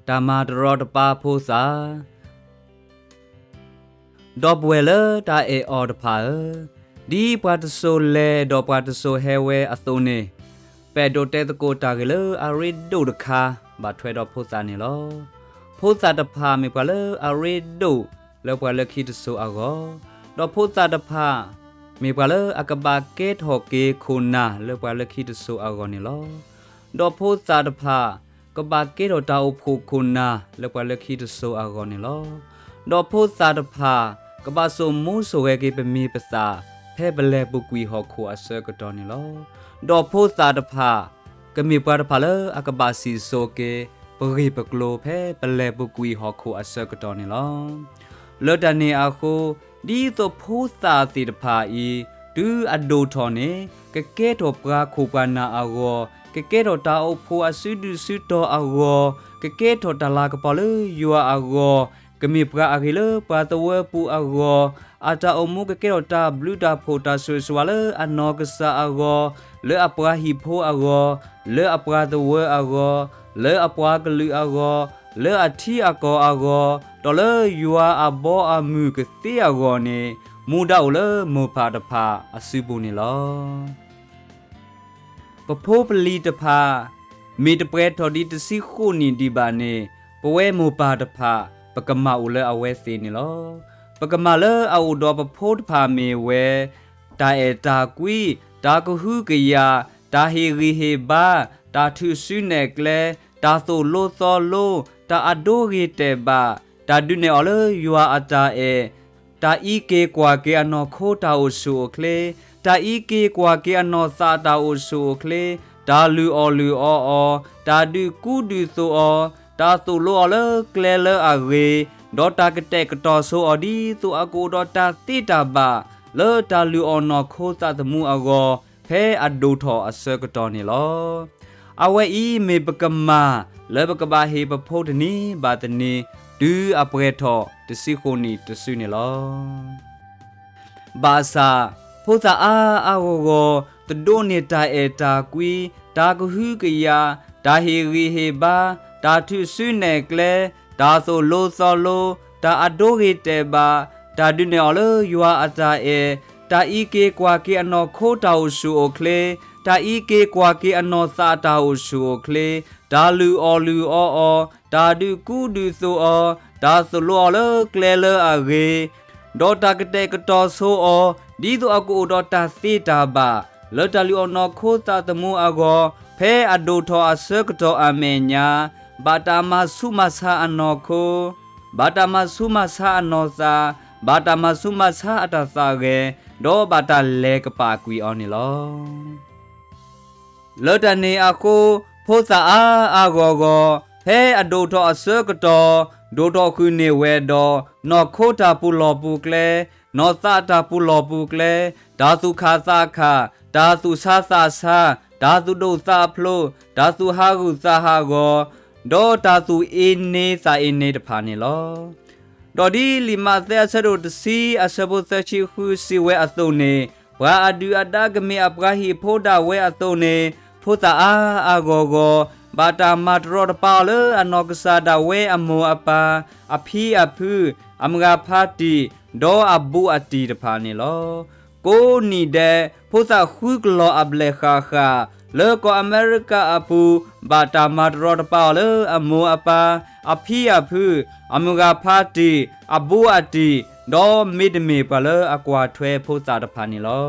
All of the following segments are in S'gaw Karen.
တၢ်မၤတရီတပါဖိသၣ်. ဒီပုၢ်ဝဲၢ်လၢတၢ်အဲၣ်အီၤတဖၣ်ဧၢ, ဒ်ပှၤတစိၤလဲၤဒီးပှၤတစိၤဟဲဝဲအသိးန့ၣ်, ပအဲၣ်ဒိးတဲသကိးတၢ်ဂ့ၢ်လၢအရ့ဒိၣ်တခါ ဘၣ်ထွဲဒီးဖိသၣ်န့ၣ်လီၤ. ဖိသၣ်တဖၣ်မ့ၢ်ပှၤလၢအရ့ဒိၣ်လၢပှၤလၢခံတစိၤအဂီၢ်, ဒီးဖိသၣ်တဖၣ် မ့ၢ်ပှၤလၢအကဘၣ်ကဲထီၣ်က့ၤခိၣ်နၢ်လၢပှၤလၢခံတစိၤအဂီၢ်န့ၣ်လီၤ. ဒီးဖိသၣ်တဖၣ် ကဘၣ်ကဲထီၣ်တၢ်အိၣ်ဖှိၣ်ခိၣ်နၢ်လၢပှၤလၢခံတစိၤအဂီၢ်န့ၣ်လီၤ. ဒီးဖိသၣ်တဖၣ် ကဘၣ်စိာ်မူစိာ်ဂဲၤက့ၤပမံၤပသၣ် ဖဲပလဲၤပူၤကွံာ်ဟီၣ်ခိၣ်အဆၢကတီၢ်န့ၣ်လီၤ. ဒီးဖိသၣ်တဖၣ် ကမ့ၢ်ပှၤတဖၣ်လၢအကဘၣ်စံၣ်စိၤက့ၤ ပဂ့ၢ်ပကျိၤဖဲပလဲၤပူၤကွံာ်ဟီၣ်ခိၣ်အဆၢကတီၢ်န့ၣ်လီၤ. လၢတၢ်န့ၣ်အဃိ, ဒ်သိးဖိသၣ်သ့ၣ်တဖၣ်အံၤ တုၤအဒိၣ်ထီၣ်န့ၣ် ကကဲထီၣ်ပှၤခိၣ်ပှၤနၢ်အဂီၢ်, ကကဲထီၣ်တၢ်အိၣ်ဖှိၣ်အစုဒုၣ်စုတီၤအဂီၢ်, ကကဲထီၣ်တၢ်လၤကပီၤလၢယွၤအဂီၢ်, ကမ့ၢ်ပှၤအဂ့ၤလၢပှၤသဝၢပူၤအဂီၢ်, အတၢ်အိၣ်မူကကဲထီၣ်တၢ်ဘျုးတၢ်ဖှိၣ်တၢ်ဆိၣ်ဂ့ၤဆိၣ်ဝါလၢအနီၢ်ကစၢ်အဂီၢ်, လၢအပှၤဟံၣ်ဖိအဂီၢ်, လၢအပှၤသဝၢအဂီၢ်, လၢအပှၤကလုာ်အဂီၢ်, လၢအထံအကီၢ်အဂီၢ်, ဒီးလၢယွၤအဘီအမုၢ်ကသ့အဂီၢ်န့ၣ်, မူဒါအိၣ်လၢမိၢ်ပၢ်တဖၣ်အစုပူၤန့ၣ်လီၤ. ပဖိပလံၤတဖၣ် မ့ၢ်တပှဲၤထီၣ်ဒံးတဆံဃိးနံၣ်ဒံးဘၣ်န့ၣ်, ပဝဲမိၢ်ပၢ်တဖၣ် ပကမၤအိၣ်လၢအဝဲသ့ၣ်န့ၣ်လီၤ. ပကမၤလၢအအိၣ်ဒီးပဖိတဖၣ်မ့ၢ်ဝဲ, တၢ်အဲၣ်တၢ်ကွံ, တၢ်ကဟုကယာ်, တၢ်ဟ့ၣ်ဂံၢ်ဟ့ၣ်ဘါ, တၢ်ထုးစုနဲၣ်ကျဲ, တၢ်သိၣ်လိသီလိ, တၢ်အဒိဂ့ၤတဲာ်ဘၣ်, တၢ်ဒုးနဲၣ်အီၤလၢယွၤအတၢ်အဲၣ်, တၢ်အံးက့ၤကွၢ်က့ၤအနီၢ်ခိတၢ်အိၣ်ဆူၣ်အိၣ်ချ့, တၢ်အံးက့ၤကွၢ်က့ၤအနီၢ်သးတၢ်အိၣ်ဆူၣ်အိၣ်ချ့, တၢ်လုၢ်အီၣ်လုၢ်အီအီၤ, တၢ်ဒုးကူဒုးသိးအီၤ, တၢ်သိၣ်လိအီၤလၢကျဲလၢအဂ့ၤ, ဒီးတၢ်ကတဲာ်ကတီၤဆိအီၤဒ်သိးအကအိၣ်ဒီးတၢ်သ့တၢ်ဘၣ် လၢတၢ်လုၢ်အီၣ်နီၢ်ခိသးသမူအဂီၢ် ဖဲအဒိၣ်ထီၣ်အဆၢကတီၢ်န့ၣ်လီၤ. အဝဲအံၤမ့ၢ်ပကမၤလၢပကဘၣ်ဟ့ၣ်ပဖိတနံၤဘၣ်တနံၤ တုၤအပှဲၤထီၣ်တဆံဃိးနံၣ်တစုန့ၣ်လီၤ. ဘၣ်ဆၣ်, ဖိသၣ်အါအါဂီၢ်ဂီၢ် တဒိးန့ၢ်တၢ်အဲၣ်တၢ်ကွံ, တၢ်ကဟုကယာ်, တၢ်ဟ့ၣ်ဂံၢ်ဟ့ၣ်ဘါ, တၢ်ထုးစုနဲၣ်ကျဲ, တၢ်သိၣ်လိသီလိ, တၢ်အဒိဂ့ၤတဲာ်ဘၣ်, တၢ်ဒုးနဲၣ်အီၤလၢယွၤအတၢ်အဲၣ်, တၢ်အံးက့ၤကွၢ်က့ၤအနီၢ်ခိတၢ်အိၣ်ဆူၣ်အိၣ်ချ့, တၢ်အံးက့ၤကွၢ်က့ၤအနီၢ်သးတၢ်အိၣ်ဆူၣ်အိၣ်ချ့, တၢ်လုၢ်အီၣ်လုၢ်အီအီၤ, တၢ်ဒုးကူဒုးသိးအီၤ, တၢ်သိၣ်လိအီၤလၢကျဲလၢအဂ့ၤ, ဒီးတၢ်ကတဲာ်ကတီၤဆိအီၤ ဒ်သိးအကအိၣ်ဒီးတၢ်သ့တၢ်ဘၣ် လၢတၢ်လုၢ်အီၣ်နီၢ်ခိသးသမူအဂီၢ် ဖဲအဒိၣ်ထီၣ်အဆၢကတီၢ်အမဲာ်ညါ, ဘၣ်တၢ်မၤဆူးမၤဆါအနီၢ်ခိ, ဘၣ်တၢ်မၤဆူးမၤဆါအနီၢ်သး, ဘၣ်တၢ်မၤဆူးမၤဆါအတၢ်သးဂဲၤ, ဒီးဘၣ်တၢ်လဲၤကပာ်ကွံာ်အီၤန့ၣ်လီၤ. လၢတၢ်န့ၣ်အဃိ, ဖိသၣ်အါအါဂီၢ်ဂီၢ် ဖဲအဒိၣ်ထီၣ်အဆၢကတီၢ် ဒိၣ်ထီၣ်ဃုာ်န့ၢ်ဝဲဒီး နီၢ်ခိတၢ်ပူၤလီၢ်ပူၤကျဲ, နီၢ်သးတၢ်ပူၤလီၢ်ပူၤကျဲ, တၢ်သူၣ်ခၣ်သးခၣ်, တၢ်သူၣ်ဆါသးဆါ, တၢ်သူၣ်ဒိၣ်သးဖျိး, တၢ်သူၣ်ဟးဂူာ်သးဟးဂီၤ, ဒီးတၢ်သူၣ်အ့န့သးအ့န့တဖၣ်န့ၣ်လီၤ. ဒီးဒ်လံာ်မးသဲအဆၢဒိၣ်တဆံအဆၢဖိသၢဆံဃုစံးဝဲအသိးန့ၣ်, ပှၤအဒုၣ်အဒါကမ့ၢ်အပှၤဟံၣ်ဖိဒၣ်ဝဲအသိးန့ၣ်, ဖိသၣ်အါအါဂီၢ်ဂီၢ် ဘၣ်တၢ်မၤတရီတပါအီၤလၢအနီၢ်ကစၢ်ဒၣ်ဝဲအမိၢ်အပၢ်, အဖံအဖု, အမုၢ်ဂၤဖါတံၢ်, ဒီးအဘူးအတံၢ်တဖၣ်န့ၣ်လီၤ. ကိးနံၣ်ဒဲး ဖိသၣ်ဃုကလီၤအဘျဲၣ်ဃၣ်ဃၣ် လၢကီၢ်အမဲရကၤအပူၤ ဘၣ်တၢ်မၤတရီတပါအီၤလၢအမိၢ်အပၢ်, အဖံအဖု, အမုၢ်ဂၤဖါတံၢ်, အဘူးအတံၢ်, ဒီးမ့တမ့ၢ်ပှၤလၢအကွၢ်ထွဲဖိသၣ်တဖၣ်န့ၣ်လီၤ.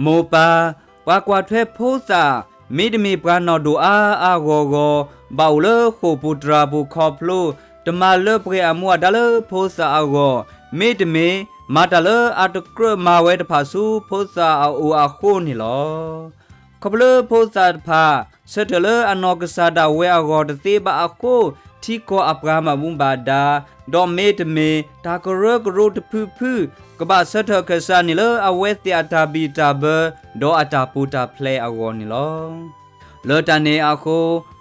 မိၢ်ပၢ်, ပှၤကွၢ်ထွဲဖိသၣ် မ့တမ့ၢ်ပှၤနီၢ်ဒိၣ်အါအါဂီၢ်ဂီၢ်, ဘၣ်အိၣ်လၢဃိာ်ပူၤတြၢ်ပူၤခီဖျိ, တမၤလၢပှဲၤအမူအဒါလၢဖိသၣ်အဂီၢ်, မ့တမ့ၢ် မၤတၢ်လၢအတကြၢးမၤဝဲတဖၣ်ဆူဖိသၣ်အအိၣ်အဃိန့ၣ်လီၤ. ခီဖျိဖိသၣ်တဖၣ် ဆၢထၢၣ်လၢအနီၢ်ကစၢ်ဒၣ်ဝဲအဂီၢ်တသ့ဘၣ်အဃိ, ထံကီၢ်အပှၤဘၣ်မူဘၣ်ဒါ, ဒီးမ့တမ့ၢ် တၢ်ကရၢကရိတဖုဖု ကဘၣ်ဆၢထၢၣ်ခၢၣ်စးန့ၣ်လၢအဝဲသ့ၣ်အတၢ်ဘံၣ်တၢ်ဘၢ ဒီးအတၢ်ပူၤတၢ်ဖျဲးအဂီၢ်န့ၣ်လီၤ. လၢတၢ်န့ၣ်အဃိ,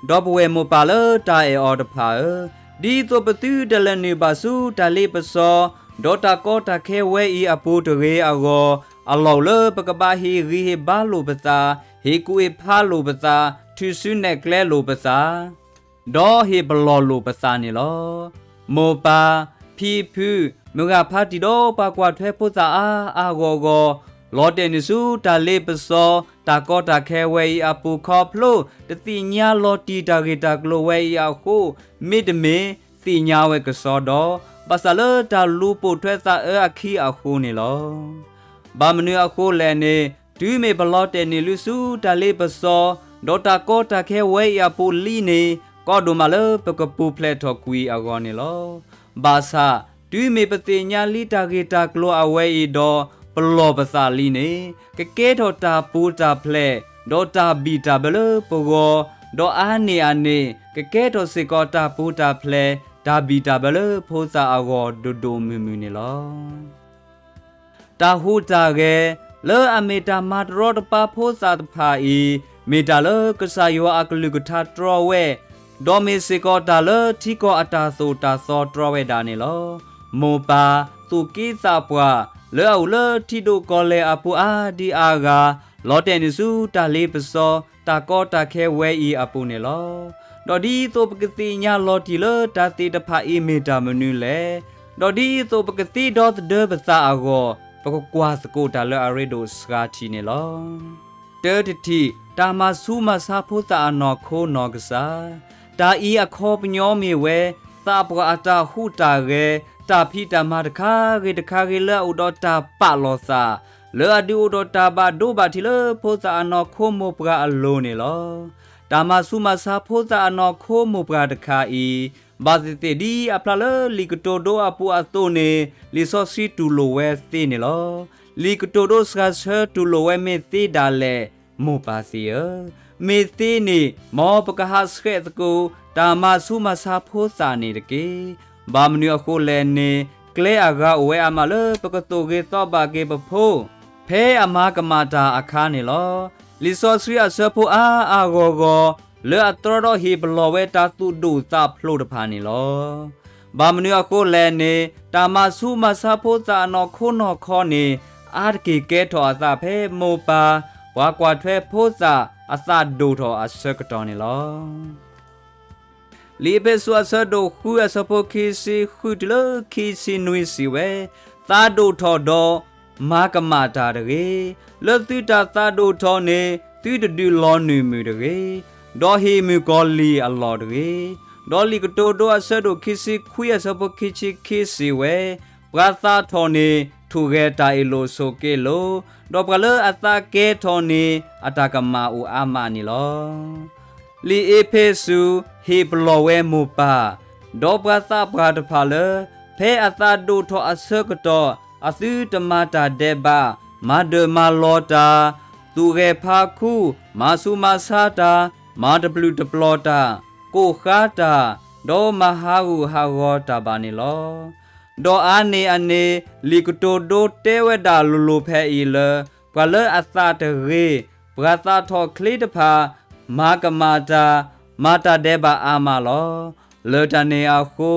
ဒီပုၢ်ဝဲၢ်မိၢ်ပၢ်လၢတၢ်အဲၣ်အီၤတဖၣ်ဧၢ, ဒ်သိးပသုတလဲၤနုာ်ဘၣ်ဆူတၢ်လ့ပစီ, ဒီးတၢ်ကီတၢ်ခဲဝဲအံၤအပူၤတဂ့ၤအဂီၢ်, အလီၢ်အိၣ်လၢပကဘၣ်ဟ့ၣ်ဂံၢ်ဟ့ၣ်ဘါလိာ်ပသး, ဟ့ၣ်ကူၣ်ဟ့ၣ်ဖးလိာ်ပသး, ထုးစုနဲၣ်ကျဲလိာ်ပသး ဒီးဟ့ၣ်ပလီၢ်လိာ်ပသးန့ၣ်လီၤ. မိၢ်ပၢ်, ဖံဖု, မုၢ်ဂၤဖးတံၢ်ဒီးပှၤကွၢ်ထွဲဖိသၣ်အါအါဂီၢ်ဂီၢ်, လီၤတဲာ်န့ၢ်ဆူတၢ်လ့ပစီ, တၢ်ကီတၢ်ခဲဝဲအံၤအပူၤခီဖျိ တသ့ၣ်ညါလီၤတံၢ်တၢ်ဂ့ၢ်တၢ်ကျိၤဝဲအံၤအဃိ, မ့တမ့ၢ် သ့ၣ်ညါဝဲကစီဒီး ဘၣ်ဆၣ်လၢတၢ်လူၤပိာ်ထွဲသးအၢအခံအဃိန့ၣ်လီၤ. ဘၣ်မနုၤအဃိလဲၣ်န့ၣ်, တုၤမ့ၢ်ပလီၤတဲာ်န့ၢ်လံဆူတၢ်လ့ပစီ, ဒီးတၢ်ကီတၢ်ခဲဝဲအံၤအပူၤလံန့ၣ်, ကီဒိၣ်မးလၢပကပူၤဖျဲးထီၣ်ကွံာ်အဂီၢ်န့ၣ်လီၤ. ဘၣ်ဆၣ်, တုၤမ့ၢ်ပသ့ၣ်ညါလံတၢ်ဂ့ၢ်တၢ်ကျိၤအဝဲအံၤဒီး ပလီၢ်ပသးလံန့ၣ်, ကကဲထီၣ်တၢ်ပူၤတၢ်ဖျဲး, ဒီးတၢ်ဘံၣ်တၢ်ဘၢလၢပဂီၢ်, ဒီးအါန့ၢ်အန့ၣ် ကကဲထီၣ်စ့ၢ်ကီးတၢ်ပူၤတၢ်ဖျဲး, တၢ်ဘံၣ်တၢ်ဘၢလၢဖိသၣ်အဂီၢ်ဒိၣ်ဒိၣ်မုၢ်မုၢ်န့ၣ်လီၤ. တၢ်ဟူးတၢ်ဂဲၤ လၢအမ့ၢ်တၢ်မၤတရီတပါဖိသၣ်တဖၣ်အံၤ, မ့ၢ်တၢ်လၢကစၢ်ယွၤအကလုၢ်ကထါတြီဝဲ, ဒီးမ့ၢ်စ့ၢ်ကီးတၢ်လၢထံကီၢ်အတၢ်သိၣ်တၢ်သီတြီဝဲဒၣ်န့ၣ်လီၤ. မိၢ်ပၢ်သူၣ်က့သးပှၢ် လၢအအိၣ်လၢထံဒိၣ်ကီၢ်လဲၢ်အပူၤအါဒံအါဂၤ, လီၤတဲာ်န့ၢ်ဆူတၢ်လ့ပစီ, တၢ်ကီတၢ်ခဲဝဲအံၤအပူၤန့ၣ်လီၤ. ဒီးဒ်သိးပကသ့ၣ်ညါလီၤတံၢ်လၢတၢ်သ့ၣ်တဖၣ်အံၤမ့ၢ်တၢ်မနုၤလဲၣ်. ဒီးဒ်သိးပကသ့ဒီသဒၢပသးအဂီၢ်, ပကကွၢ်သကိးတၢ်လၢအရ့ဒိၣ်စှၤထံၣ်န့ၣ်လီၤ. တၢတထံၣ်, တၢ်မၤဆူးမၤဆါဖိသၣ်အနီၢ်ခိနီၢ်ကစၢ်. တၢ်အံၤအခီပညီမ့ၢ်ဝဲ, သးပှၢ်အတၢ်ဟူးတၢ်ဂဲၤ, တၢ်ဖံးတၢ်မၤတခါဂ့ၤတခါဂ့ၤလၢအအိၣ်ဒီးတၢ်ပာ်လီၤသး, လၢအဒုးအိၣ်ဒီးတၢ်ဘၣ်ဒိဘၣ်ထံးလၢဖိသၣ်အနီၢ်ခိမိၢ်ပှၢ်အလိၤန့ၣ်လီၤ. တၢ်မၤဆူးမၤဆါဖိသၣ်အနီၢ်ခိမိၢ်ပှၢ်တခါအံၤ, ဘၣ်သ့ၣ်သ့ၣ်ဒ်အဖျါလၢလံာ်ကတိၤဒိအပူၤအသိးန့ၣ်, လံာ်စီဆှံတူၢ်လိာ်ဝဲသ့န့ၣ်လီၤ. လံာ်ကတိၤဒိစှၤဆၢတူၢ်လိာ်ဝဲမ့ၢ်သ့ဒၣ်လဲာ်, မိၢ်ပၢ်သ့ၣ်ဧၢ, မ့ၢ်သ့န့ၣ် မ်ပကဟးဆှဲးသကိး တၢ်မၤဆူးမၤဆါဖိသၣ်န့ၣ်တက့ၢ်. ဘၣ်မနုၤအဃိလဲၣ်န့ၣ်, ကျဲအဂၤအိၣ်ဝဲအါမးလၢပကသိၣ်ဂ့ၤသီဘၣ်က့ၤပဖိ ဖဲအမၤကမၣ်တၢ်အခါန့ၣ်လီၤ. လံာ်စီဆှံအဆၢဖိအါအါဂီၢ်ဂီၢ် လၢအတြီဒီးဟ့ၣ်ပလီၢ်ဝဲတၢ်သူၣ်ဒိၣ်သးဖျိးတဖၣ်န့ၣ်လီၤ. ဘၣ်မနုၤအဃိလဲၣ်န့ၣ်, တၢ်မၤဆူးမၤဆါဖိသၣ်အနီၢ်ခိနီၢ်ခီန့ၣ် အါတက့ၢ်ကဲထီၣ်အသးဖဲမိၢ်ပၢ် ပှၤကွၢ်ထွဲဖိသၣ်အသးဒိၣ်ထီၣ်အဆၢကတီၢ်န့ၣ်လီၤ. လံာ်အ့းဖ့းစူးအဆၢဒိၣ်ဃုအဆၢဖိခံဆံဃုတုၤလၢခံဆံနွံစံးဝဲ, သးဒိၣ်ထီၣ်ဒီးမၤကမၣ်တၢ်တဂ့ၤ. လၢသုတၢ်သးဒိၣ်ထီၣ်န့ၣ် သုတဒုးလီၤနုာ်မုာ်တဂ့ၤ, ဒီးဟ့ၣ်မုၣ်ကီၤလံၢ်အလီၢ်တဂ့ၤ. ဒီးလံာ်ကတိၤဒိအဆၢဒိၣ်ခံဆံခွံအဆၢဖိခံဆံခံစံးဝဲ, ပှၤသးထီၣ်န့ၣ် ထူၣ်ဂဲၤတၢ်အ့ၣ်လိာ်ဆိးက့လိာ်, ဒီးပှၤလၢအသးကဲထီၣ်န့ၣ် အတၢ်ကမၣ်အိၣ်အါမးန့ၣ်လီၤ. လံာ်အ့းဖ့းစူးဟ့ၣ်ပလီၢ်ဝဲမိၢ်ပၢ်, ဒီးပှၤသးပှၢ်တဖၣ်လၢ ဖဲအသးဒိၣ်ထီၣ်အဆၢကတီၢ် အသုတမၤတၢ်ဒဲးဘး, မၤဒၢးမၤလီၤတၢ်, သူၣ်ဂဲၤဖးခူ, မၤဆူးမၤဆါတၢ်, မၤတပျုာ်တပျီၤတၢ်, ကိၣ်ဃါတၢ်, ဒီးမၤဟးဂူာ်ဟးဂီၤတၢ်ဘၣ်န့ၣ်လီၤ. ဒီးအါန့ၢ်အန့ၣ် လံာ်ကတိၤဒိတဲဝဲဒၣ်လိၤလိၤဖဲအံၤလၢ ပှၤလၢအသးတဂ့ၤ, ပှၤသးထီၣ်ချ့တဖၣ် မၤကမၣ်တၢ်, မၤတၢ်ဒဲးဘးအါမးလီၤ. လၢတၢ်န့ၣ်အဃိ,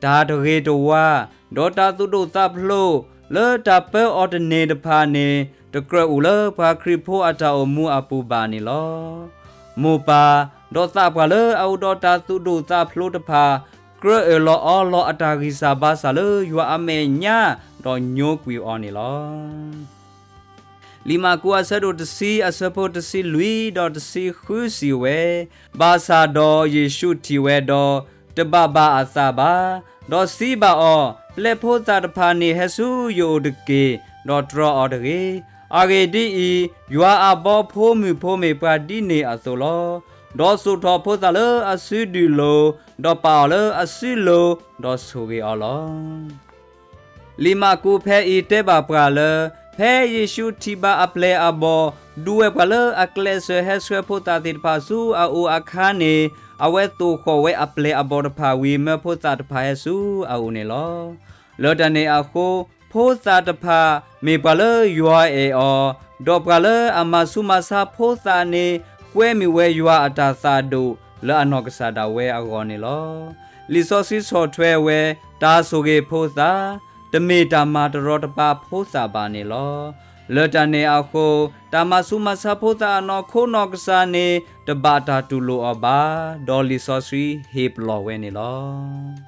တၢ်တဂ့ၤတဝါ, ဒီးတၢ်သူၣ်ဒိၣ်သးဖျိး လၢတၢ်ပၢအီၤတန့ၢ်တဖၣ်န့ၣ် တကြၢးအိၣ်လၢပှၤခရံာ်ဖိအတၢ်အိၣ်မူအပူၤဘၣ်န့ၣ်လီၤ. မိၢ်ပၢ်, ဒီးသးပှၢ်လၢအအိၣ်ဒီးတၢ်သူၣ်ဒိၣ်သးဖျိးတဖၣ် ကြၢးအၢၣ်လီၤအီလီၤအတၢ်ဂံၢ်စၢ်ဘါစၢ်လၢယွၤအမဲာ်ညါ ဒီးညိကွံာ်အီၤန့ၣ်လီၤ. လံာ်မၢ်ကူးအဆၢဒိၣ်တဆံအဆၢဖိတဆံလွံၢ်ဒီးတဆံဃုစံးဝဲ, ဘၣ်ဆၣ်ဒီးယ့ၣ်ၡူးထံၣ်ဝဲဒီး တဘၣ်ဘၣ်အသးဘၣ်, ဒီးစံးဘၣ်အီၤ, ပျဲဖိသၣ်တဖၣ်န့ၣ်ဟဲဆူယအိၣ်တက့ၢ်, ဒီးတြီအီၤတဂ့ၤ. အဂ့ၢ်ဒ်အံၤ, ယွၤအဘီဖိမုၣ်ဖိမ့ၢ်ပှၤဒ်န့ၣ်အသိးလီၤ. ဒီးစိာ်ထီၣ်ဖိသၣ်လၢအစုဒုၣ်လိၤ, ဒီးပာ်အီၤလၢအစုလိၤ, ဒီးဆိၣ်ဂ့ၤအီၤလီၤ. လံာ်မၢ်ကူးဖဲအံၤတဲဘၣ်ပှၤလၢ ဖဲယ့ၣ်ၡူးထံၣ်ဘၣ်အပျဲၢ်အဘီၣ် ဒူဝဲပှၤလၢအကျဲးစၢးဟဲဆှၢဖိသၣ်သ့ၣ်တဖၣ်ဆူအအိၣ်အခါန့ၣ်, အဝဲသိၣ်ဃီၣ်ဝဲအပျဲၢ်အဘီၣ်တဖၣ်ဝံၤ မၢဖိသၣ်တဖၣ်ဟဲဆူအအိၣ်န့ၣ်လီၤ. လၢတၢ်န့ၣ်အဃိ, ဖိသၣ်တဖၣ်မ့ၢ်ပှၤလၢယွၤအဲၣ်အီၤ, ဒီးပှၤလၢအမၤဆူးမၤဆါဖိသၣ်န့ၣ် ကွဲမုာ်ဝဲယွၤအတၢ်သးဒိၣ် လၢအနီၢ်ကစၢ်ဒၣ်ဝဲအဂီၢ်န့ၣ်လီၤ. လံာ်စီဆှံဆီၣ်ထွဲဝဲ, တၢ်ဆိၣ်ဂ့ၤဖိသၣ် တမ့ၢ်တၢ်မၤတရီတပါဖိသၣ်ဘၣ်န့ၣ်လီၤ. လၢတၢ်န့ၣ်အဃိ, တၢ်မၤဆူးမၤဆါဖိသၣ်အနီၢ်ခိနီၢ်ကစၢ်န့ၣ် တဘၣ်တၢ်တူၢ်လိာ်အီၤဘၣ်, ဒီးလံာ်စီဆှံဟ့ၣ်ပလီၢ်ဝဲန့ၣ်လီၤ.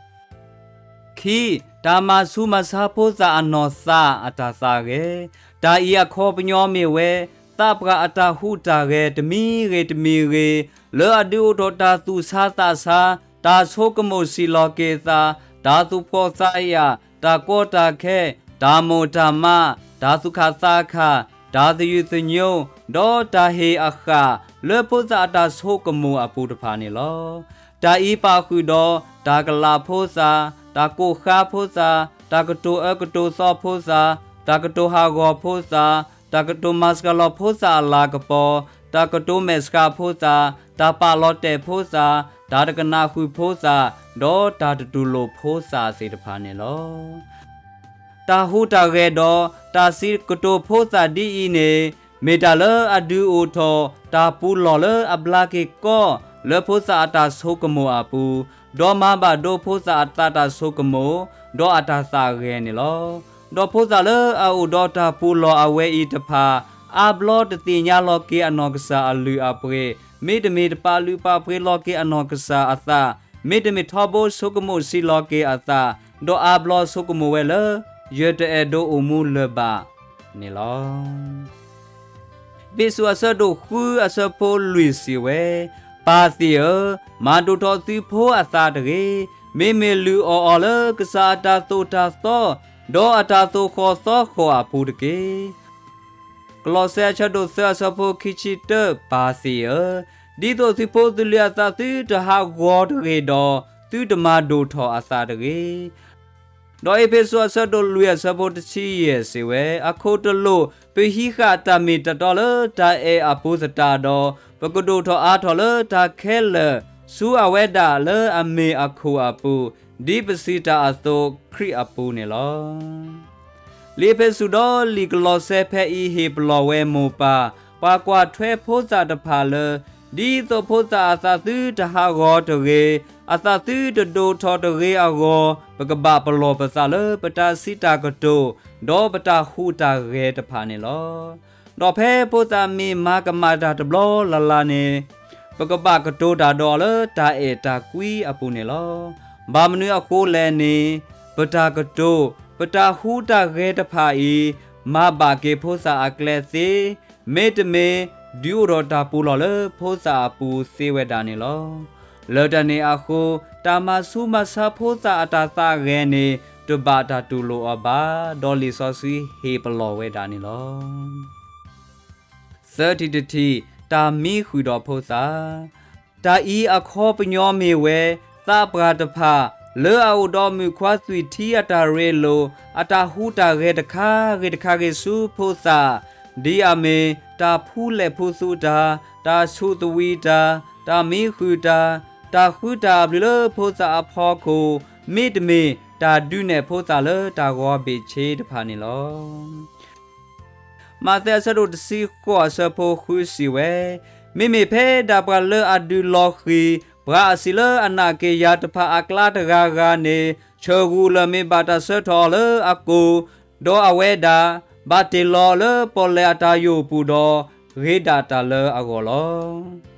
ခံ, တၢ်မၤဆူးမၤဆါဖိသၣ်အနီၢ်သးအတၢ်သးဂဲၤ, တၢ်အံၤအခီပညီမ့ၢ်ဝဲ သးပှၢ်အတၢ်ဟူးတၢ်ဂဲၤတမံၤဂ့ၤတမံၤဂ့ၤ, လၢအဒုးအိၣ်ထီၣ်တၢ်သူၣ်ဆါသးဆါ, တၢ်ဆိကမိၣ်စံးလီၤက့ၤသး, တၢ်သူၣ်ဖှီၣ်သးယာ်, တၢ်ကီတၢ်ခဲ, တၢ်မိၢ်တၢ်မး, တၢ်သူၣ်ခၣ်သးခၣ်, တၢ်သယုၢ်သညိ, ဒီးတၢ်ဟ့ၣ်အဃၣ် လၢဖိသၣ်အတၢ်ဆိကမိၣ်အပူၤတဖၣ်န့ၣ်လီၤ. တၢ်အံၤပာ်ဃုာ်ဒီး တၢ်ကလးဖိသၣ်, တၢ်ကိၢ်ဃါဖိသၣ်, တၢ်ကတိၤအၢကတိၤသီဖိသၣ်, တၢ်ကတိၤဟးဂီၤဖိသၣ်, တၢ်ကတိၤမၤစှၤလီၤဖိသၣ်အလၤကပီၤ, တၢ်ကတိၤမဲာ်ဆှးဖိသၣ်, တၢ်ပာ်လီၤတဲာ်ဖိသၣ်, တၢ်တကနၣ်ဃုာ်ဖိသၣ်, ဒီးတၢ်တတူၢ်လိာ်ဖိသၣ်သ့ၣ်တဖၣ်န့ၣ်လီၤ. တၢ်ဟူးတၢ်ဂဲၤဒီးတၢ်စံးကတိၤဖိသၣ်ဒ်အံၤန့ၣ်, မ့ၢ်တၢ်လၢအဒုးအိၣ်ထီၣ်တၢ်ပူၤလီၢ်လၢအဘျါက့ၤကီ လၢဖိသၣ်အတၢ်ဆိကမိၣ်အပူၤ, ဒီးမၤဘၣ်ဒိဖိသၣ်အသးတၢ်ဆိကမိၣ်, ဒီးအတၢ်သးဂဲၤန့ၣ်လီၤ. ဒီးဖိသၣ်လၢအအိၣ်ဒီးတၢ်ပူၤလီၢ်အဝဲအံၤတဖၣ်, အါဘျီတသ့ၣ်ညါလီၤက့ၤအနီၢ်ကစၢ်အလုၢ်အပှ့ၤ, မ့တမ့ၢ်တပာ်လုၢ်ပာ်ပှ့ၤလီၤက့ၤအနီၢ်ကစၢ်အသး, မ့တမ့ၢ်ထီဘိဆိကမိၣ်စံးလီၤက့ၤအသး, ဒီးအါဘျီဆိကမိၣ်ဝဲလၢ ယတအဲၣ်ဒိးအိၣ်မူလၢၤဘၣ်န့ၣ်လီၤ. အ့းဖ့းစူးအဆၢဒိၣ်ဃုအဆၢဖိလွံၢ်စံးဝဲ, ပၢ်သ့ၣ်ဧၢ, မၤဒိၣ်ထီၣ်သုဖိအသးတဂ့ၤ, မ့မ့ၢ်လုၢ်အီၣ်အီၤလၢကစၢ်အတၢ်သိၣ်တၢ်သီ, ဒီးအတၢ်သိၣ်ဃီၣ်သီဃီၣ်အပူၤတက့ၢ်. ကလီးစဲအဆၢဒိၣ်သၢအဆၢဖိခံဆံတၢ, ပၢ်သ့ၣ်ဧၢ, ဒ်သိးသုဖိသုလံၤအသးသုတဟးဂီၤတဂ့ၤဒီး, သုတမၤဒိၣ်ထီၣ်အသးတဂ့ၤ. ဒီးအ့းဖ့းစူးအဆၢဒိၣ်လွံၢ်အဆၢဖိတဆံယဲၢ်စံးဝဲ, အခိၣ်တလိာ်, ပဟံးဃာ်တၢ်မ့ၢ်တၢ်တီလၢတၢ်အဲၣ်အပူၤသတးဒီး, ပကဒိၣ်ထီၣ်အါထီၣ်လၢတၢ်ခဲလၢာ်, ဆူအဝဲဒၣ်လၢအမ့ၢ်အခိၣ်အပူၤ, ဒ်ပစံးတၢ်အသိးခရံာ်အပူၤန့ၣ်လီၤ. လံာ်အ့းဖ့းစူးဒီးလံာ်ကလီးစဲဖဲအံၤဟ့ၣ်ပလီၢ်ဝဲမိၢ်ပၢ်, ပှၤကွၢ်ထွဲဖိသၣ်တဖၣ်လၢ, ဒ်သိးဖိသၣ်အသးသုတဟးဂီၤတဂ့ၤ, အသးသုတဒိၣ်ထီၣ်တဂ့ၤအဂီၢ်, ပကဘၣ်ပလီၢ်ပသးလၢပတၢ်စံးတၢ်ကတိၤ, ဒီးပတၢ်ဟူးတၢ်ဂဲၤတဖၣ်န့ၣ်လီၤ. ဒီးဖဲဖိသၣ်မ့ၢ်မၤကမၣ်တၢ်တဘျီလၢ်လၢ်န့ၣ်, ပကဘၣ်ကတိၤတၢ်ဒီးအီၤလၢတၢ်အဲၣ်တၢ်ကွံအပူၤန့ၣ်လီၤ. ဘၣ်မနုၤအဃိလဲၣ်န့ၣ်, ပတၢ်ကတိၤ, ပတၢ်ဟူးတၢ်ဂဲၤတဖၣ်အံၤ, မၤဘၣ်က့ၤဖိသၣ်အကျဲသ့, မ့တမ့ၢ်, ဒုးအိၣ်ထီၣ်တၢ်ပူၤလီၢ်လၢဖိသၣ်အပူၤသ့ဝဲဒၣ်န့ၣ်လီၤ. လၢတၢ်န့ၣ်အဃိ, တၢ်မၤဆူးမၤဆါဖိသၣ်အတၢ်သးဂဲၤန့ၣ်, တဘၣ်တၢ်တူၢ်လိာ်အီၤဘၣ်, ဒီးလံာ်စီဆှံဟ့ၣ်ပလီၢ်ဝဲဒၣ်န့ၣ်လီၤ. သၢထံၣ်တထံၣ်, တၢ်မံဃုာ်ဒီးဖိသၣ်. တၢ်အံၤအခီပညီမ့ၢ်ဝဲ, သးပှၢ်တဖၣ်, လၢအအိၣ်ဒီးမုၣ်ခွါသွံၣ်ထံအတၢ်ရ့လိာ်, အတၢ်ဟူးတၢ်ဂဲၤတခါဂ့ၤတခါဂ့ၤဆူဖိသၣ်, ဒ်အမ့ၢ်, တၢ်ဖူလဲၣ်ဖူသူတၢ်, တၢ်ဆူးသဝံးတၢ်, တၢ်မံဃုာ်တၢ်, တၢ်ဃုတၢ်အဘျုးလၢဖိသၣ်အဖီခိၣ်, မ့တမ့ၢ်, တၢ်ဒုးနဲၣ်ဖိသၣ်လၢတၢ်ဂီၤဘ့ၣ်ဆ့တဖၣ်န့ၣ်လီၤ. မးသဲအဆၢဒိၣ်တဆံဃိးအဆၢဖိဃုစံးဝဲ, မ့မ့ၢ်ဖဲဒၣ်ပှၤလၢအဒုးလီၤဃံၤ, ပှၤအဆံးလၢအနာ်က့ၤယၤတဖၣ်အကျါတဂၤဂၤန့ၣ်, ဆၢဂူာ်လၢာ်မ့ၢ်ဘၣ်တၢ်ဆၢထီၣ်အီၤလၢအကိၢ်, ဒီးအဝဲဒၣ်, ဘၣ်တ့ၢ်လီၤအီၤလၢပီၣ်လဲၣ်အတၢ်ယိာ်ပူၤဒီး, ဂ့ၤဒၣ်တၢ်လၢအဂီၢ်လီၤ.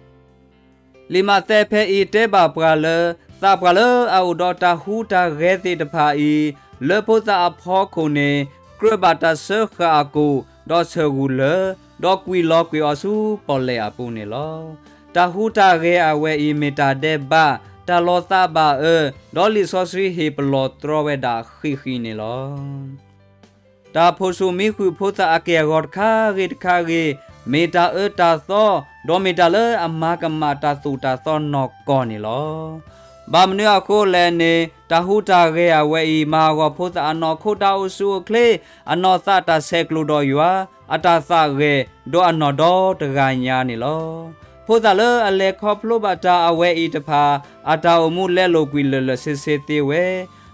လံာ်မးသဲဖဲအံၤတဲဘၣ်ပှၤလၢ, သးပှၢ်လၢအအိၣ်ဒီးတၢ်ဟူးတၢ်ဂဲၤသ့ၣ်တဖၣ်အံၤ, လၢဖိသၣ်အဖီခိၣ်န့ၣ်, ကြၢးဘၣ်တၢ်စၢဃာ်အကိၣ်, ဒီးဆၢဂူာ်လၢာ်, ဒီးကွံာ်လီၤကွံာ်အီၤဆူပီၣ်လဲၣ်အပူၤန့ၣ်လီၤ. တၢ်ဟူးတၢ်ဂဲၤအဝဲအံၤမ့ၢ်တၢ်ဒဲးဘး, တၢ်လီၤသးဘၣ်အၢ, ဒီးလံာ်စီဆှံဟ့ၣ်ပလီၢ်တြီဝဲဒၣ်ဃံးဃံးန့ၣ်လီၤ. တၢ်ဖိဆူၣ်မံဃုာ်ဖိသၣ်အက့ၢ်အဂီၤတခါဂ့ၤတခါဂ့ၤ, မ့ၢ်တၢ်အၢတၢ်သီ, ဒီးမ့ၢ်တၢ်လၢအမၤကမၣ်တၢ်သိၣ်တၢ်သီနီၢ်ကီၢ်န့ၣ်လီၤ. ဘၣ်မနုၤအဃိလဲၣ်န့ၣ်, တၢ်ဟူးတၢ်ဂဲၤအဝဲအံၤ မၤဟးဂီၤဖိသၣ်အနီၢ်ခိတၢ်အိၣ်ဆူၣ်အိၣ်ချ့, အနီၢ်သးတၢ်ဆဲးကျိးဒီးယွၤ, အတၢ်သးဂဲၤ, ဒီးအနီၢ်ဒီတဂၤညါန့ၣ်လီၤ. ဖိသၣ်လၢအလဲၤခီဖျိဘၣ်တၢ်အဝဲအံၤတဖၣ်, အတၢ်အိၣ်မူလဲလိာ်ကွံာ်လၢာ်လၢာ်ဆ့ဆ့သ့ဝဲ,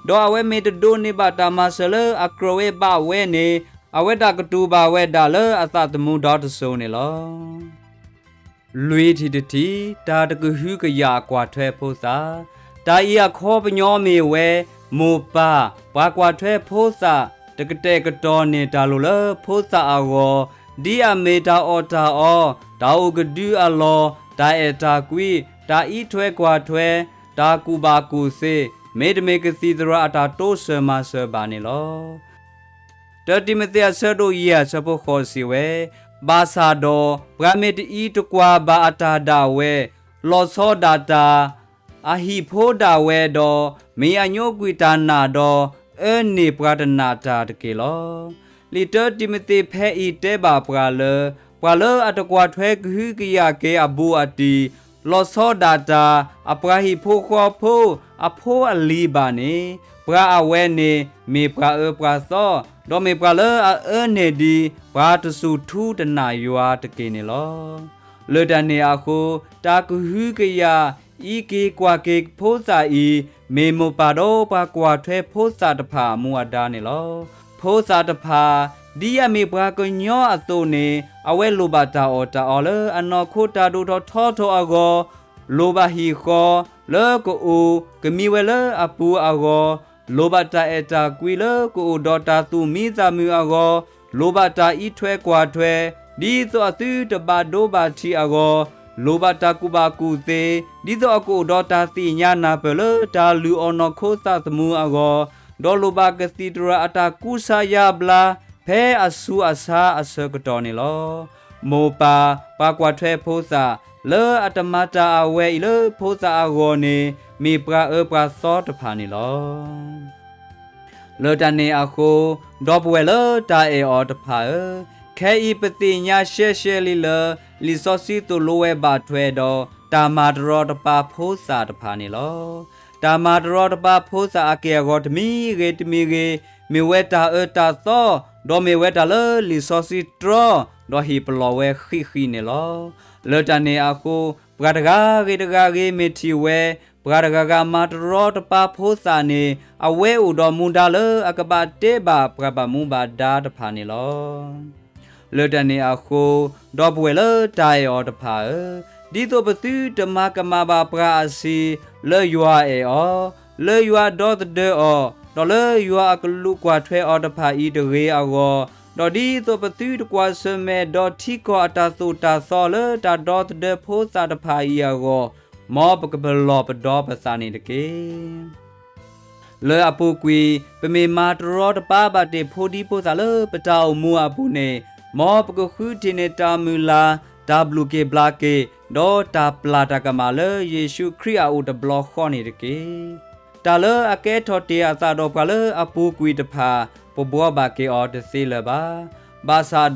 ဒီးအဝဲမ့ၢ်တဒိးန့ၢ်ဘၣ်တၢ်မၤစၢၤလၢအကြၢးဝဲဘၣ်ဝဲန့ၣ်, အဝဲဒၣ်ကတူၢ်ဘၣ်ဝဲဒၣ်လၢအသးသမူဒီတစိၤန့ၣ်လီၤ. လွံၢ်ထံၣ်တထံၣ်, တၢ်တကဟုကယာ်ကွၢ်ထွဲဖိသၣ်. တၢ်အံၤအခီပညီမ့ၢ်ဝဲ, မိၢ်ပၢ်, ပှၤကွၢ်ထွဲဖိသၣ်, တကတဲာ်ကတီၤန့ၢ်တၢ်လိၣ်လၢဖိသၣ်အဂီၢ်, ဒ်အမ့ၢ်တၢ်အီၣ်တၢ်အီ, တၢ်အိၣ်ကဒုအလီၢ်, တၢ်အဲၣ်တၢ်ကွံ, တၢ်အံးထွဲကွၢ်ထွဲ, တၢ်ကူၣ်ဘၣ်ကူၣ်သ့, မ့တမ့ၢ်ကသံၣ်သရၣ်အတၢ်တိစၢၤမၤစၢၤဘၣ်န့ၣ်လီၤ. တၢတံၤမသ့းအဆၢဒိၣ်ယဲၢ်အဆၢဖိဃိးစံးဝဲ, ဘၣ်ဆၣ်ဒီး ပှၤမ့ၢ်တအံးတကွၢ်ဘၣ်အတၢ်ဒၣ်ဝဲ, လီၤဆီဒၣ်တၢ် အဟံၣ်ဖိဒၣ်ဝဲဒီး, မ့ၢ်အညိကွံာ်တၢ်နာ်ဒီး, အၢန့ၢ်ပှၤတနာ်တၢ်တက့ၢ်လီၤ. လံာ်တၢတံၤမသ့းဖဲအံၤတဲဘၣ်ပှၤလၢ, ပှၤလၢအတကွၢ်ထွဲကဟုကယာ်က့ၤအဘူးအတံၢ်, လီၤဆီဒၣ်တၢ်, အပှၤဟံၣ်ဖိဃီဖိ, အဖိအလံၤဘၣ်န့ၣ်, ပှၤအဝဲန့ၣ် မ့ၢ်ပှၤအၢပှၤသီ, ဒီးမ့ၢ်ပှၤလၢအအၢန့ၢ်ဒံး ပှၤတစူၢ်ထူတနာ်ယွၤတက့ၢ်န့ၣ်လီၤ. လၢတၢ်န့ၣ်အဃိ, တၢ်ကဟုကယာ် အံးက့ၤကွၢ်က့ၤဖိသၣ်အံၤ, မ့ၢ်မိၢ်ပၢ်ဒီးပှၤကွၢ်ထွဲဖိသၣ်တဖၣ်အမူအဒါန့ၣ်လီၤ. ဖိသၣ်တဖၣ်, ဒ်အမ့ၢ်ပှၤကညီအသိးန့ၣ်, အဝဲလိၣ်ဘၣ်တၢ်အီၣ်တၢ်အီလၢအနီၢ်ခိတၢ်ဒိၣ်ထီၣ်ထီထီၣ်အဂီၢ်, လိၣ်ဘၣ်ဟံၣ်ဃီ, လၢကအိၣ်ကမံဝဲလၢအပူၤအဂီၢ်, လိၣ်ဘၣ်တၢ်အဲၣ်တၢ်ကွံလၢကအိၣ်ဒီးတၢ်သူၣ်မံသးမုာ်အဂီၢ်, လိၣ်ဘၣ်တၢ်အံးထွဲကွၢ်ထွဲ, ဒ်သိးအသုတဘၣ်ဒိဘၣ်ထံးအဂီၢ်, လိၣ်ဘၣ်တၢ်ကူၣ်ဘၣ်ကူၣ်သ့, ဒ်သိးအကအိၣ်ဒီးတၢ်သ့ၣ်ညါနၢ်ပၢၢ်လၢတၢ်လုၢ်အီၣ်နီၢ်ခိသးသမူအဂီၢ်, ဒီးလိၣ်ဘၣ်ကသံၣ်သရၣ်အတၢ်ကူစါယါဘျါ ဖဲအဆူးအဆါအဆၢကတီၢ်န့ၣ်လီၤ. မိၢ်ပၢ်ပှၤကွၢ်ထွဲဖိသၣ်, လၢအတမၤတၢ်အဝဲအံၤလၢဖိသၣ်အဂီၢ်န့ၣ်, မ့ၢ်ပှၤအၢပှၤသီတဖၣ်န့ၣ်လီၤ. လၢတၢ်န့ၣ်အဃိ, ဒီပုၢ်ဝဲၢ်လၢတၢ်အဲၣ်အီၤတဖၣ်ဧၢ, ခဲအံၤပသ့ၣ်ညါရှဲရှဲလံလၢ, လံာ်စီဆှံသိၣ်လိဝဲဘၣ်ထွဲဒီး, တၢ်မၤတရီတပါဖိသၣ်တဖၣ်န့ၣ်လီၤ. တၢ်မၤတရီတပါဖိသၣ်အက့ၢ်အဂီၤတမံၤဂ့ၤတမံၤဂ့ၤ, မ့ၢ်ဝဲတၢ်အၢတၢ်သီ, ဒီးမ့ၢ်ဝဲတၢ်လၢလံာ်စီဆှံတြီ, ဒီးဟ့ၣ်ပလီၢ်ဝဲဃံးဃံးန့ၣ်လီၤ. လၢတၢ်န့ၣ်အဃိ, ပှၤတဂၤဂ့ၤတဂၤဂ့ၤမ့ၢ်ထံၣ်ဝဲ, ပှၤတဂၤဂၤမၤတရီတပါဖိသၣ်န့ၣ်, အဝဲအိၣ်ဒီးမူဒါလၢအကဘၣ်တဲဘၣ်ပှၤဘၣ်မူဘၣ်ဒါတဖၣ်န့ၣ်လီၤ. လၢတၢ်န့ၣ်အဃိ, ဒီပုၢ်ဝဲၢ်လၢတၢ်အဲၣ်အီၤတဖၣ်ဧၢ, ဒ်သိးပသုတမၤကမၣ်ဘၣ်ပှၤအဆံး, လၢယွၤအဲၣ်အီၤ, လၢယွၤဒီသဒၢအီၤ, ဒီးလၢယွၤအကလူးကွၢ်ထွဲအီၤတဖၣ်အံၤတဂ့ၤအဂီၢ်, ဒီးဒ်သိးပသုတကွၢ်ဆၢၣ်မဲာ်ဒီးထံကီၢ်အတၢ်သိၣ်တၢ်သီလၢတၢ်ဒီသဒၢဖိသၣ်တဖၣ်အံၤအဂီၢ်, မ်ပကပလီၢ်ပဒီပသးန့ၣ်တက့ၢ်. လၢအပူၤကွံာ်, ပမ့ၢ်မၤတရီတပါဘၣ်တ့ၢ်ဖိဒံဖိသၣ်လၢပတၢ်အိၣ်မူအပူၤန့ၣ်, မ်ပကဃုထံၣ်န့ၢ်တၢ်မုၢ်လၢ်, တၢ်ဘျုးက့ၤဘျါက့ၤ, ဒီးတၢ်ပျၢ်တၢ်ကမၣ်လၢယ့ၣ်ၡူးခရံာ်အအိၣ်တဘျီဃီန့ၣ်တက့ၢ်. တၢ်လၢအကဲထီၣ်တ့ၢ်အသးဒီးပှၤလၢအပူၤကွံာ်တဖၣ်, ပဘှီဘၣ်က့ၤအီၤတသ့လၢၤဘၣ်. ဘၣ်ဆၣ်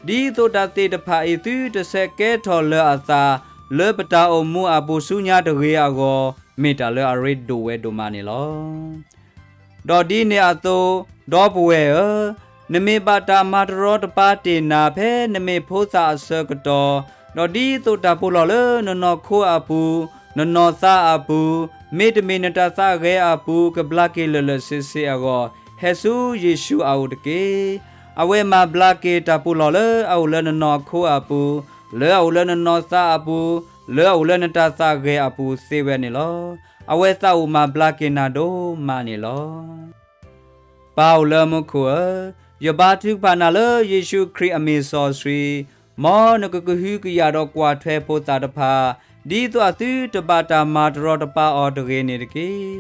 ဒီး, ဒ်သိးတၢ်သ့ၣ်တဖၣ်အံၤသုတဆဲးကဲထီၣ်လၢၤအသး, လၢပတၢ်အိၣ်မူအပူၤဆူညါတဂ့ၤအဂီၢ်, မ့ၢ်တၢ်လၢအရ့ဒိၣ်ဝဲဒိၣ်မးန့ၣ်လီၤ. ဒီးဒ်န့ၣ်အသိး, ဒီပုၢ်ဝဲၢ်ဧၢ, နမ့ၢ်ဘၣ်တၢ်မၤတရီတပါတ့ၢ်နၤဖဲနမ့ၢ်ဖိသၣ်အဆၢကတီၢ်, ဒီးဒ်သိးတၢ်ပူၤလီၢ်လၢနနီၢ်ခိအပူၤ, နနီၢ်သးအပူၤ, မ့တမ့ၢ်နတၢ်သးဂဲၤအပူၤ ကဘျါက့ၤလၢာ်လၢာ်ဆ့ဆ့အဂီၢ်, ဟဲဆူယ့ၣ်ၡူးအအိၣ်တက့ၢ်. အဝဲမၤဘျါက့ၤတၢ်ပူၤလီၢ်လၢအအိၣ်လၢနနီၢ်ခိအပူၤ, လၢအအိၣ်လၢနနီၢ်သးအပူၤ, လၢအအိၣ်လၢနတၢ်သးဂဲၤအပူၤသ့ဝဲန့ၣ်လီၤ. အဝဲသးအိၣ်မၤဘျါက့ၤနၤဒိၣ်မးန့ၣ်လီၤ. ပၢ်အိၣ်လၢမူခိၣ်ဧၢ, ယဘါထုကဖၣ်နၤလၢယ့ၣ်ၡူးခရံာ်အမ့ၢ်စီဆှံ, မ်နကကဟုကယာ်ဒီးကွၢ်ထွဲဖိသၣ်တဖၣ်, ဒ်သိးအသုတဘၣ်တၢ်မၤတရီတပါအီၤတဂ့ၤန့ၣ်တက့ၢ်.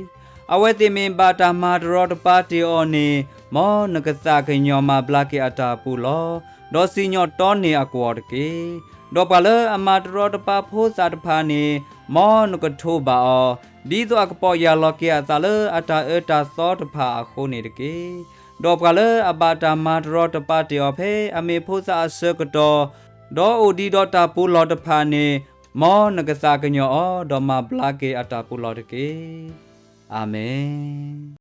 အဝဲသ့ၣ်မ့ၢ်ဘၣ်တၢ်မၤတရီတပါတ့ၢ်အီၤန့ၣ်, မ်နကသးကညီၤမၤဘျါက့ၤအတၢ်ပူၤလီၢ်, ဒီးစံၣ်ညီၣ်တီန့ၢ်အကွီၢ်တက့ၢ်. ဒီးပှၤလၢအမၤတရီတပါဖိသၣ်တဖၣ်န့ၣ်, မ်နကထိးဘၣ်အီၤ, ဒ်သိးအကပီၢ်ယၢ်လီၤက့ၤအသးလၢအတၢ်အၢတၢ်သီတဖၣ်အဃိန့ၣ်တက့ၢ်. ဒီးပှၤလၢအဘၣ်တၢ်မၤတရီတပါတ့ၢ်အီၤဖဲအမ့ၢ်ဖိသၣ်အဆၢကတီၢ်, ဒီးအိၣ်ဒံးဒီးတၢ်ပူၤလီၢ်တဖၣ်န့ၣ်, မ်နကသးကညီၤအီၤ, ဒီးမၤဘျါက့ၤအတၢ်ပူၤလီၢ်တက့ၢ်. အၤမ့ၣ်.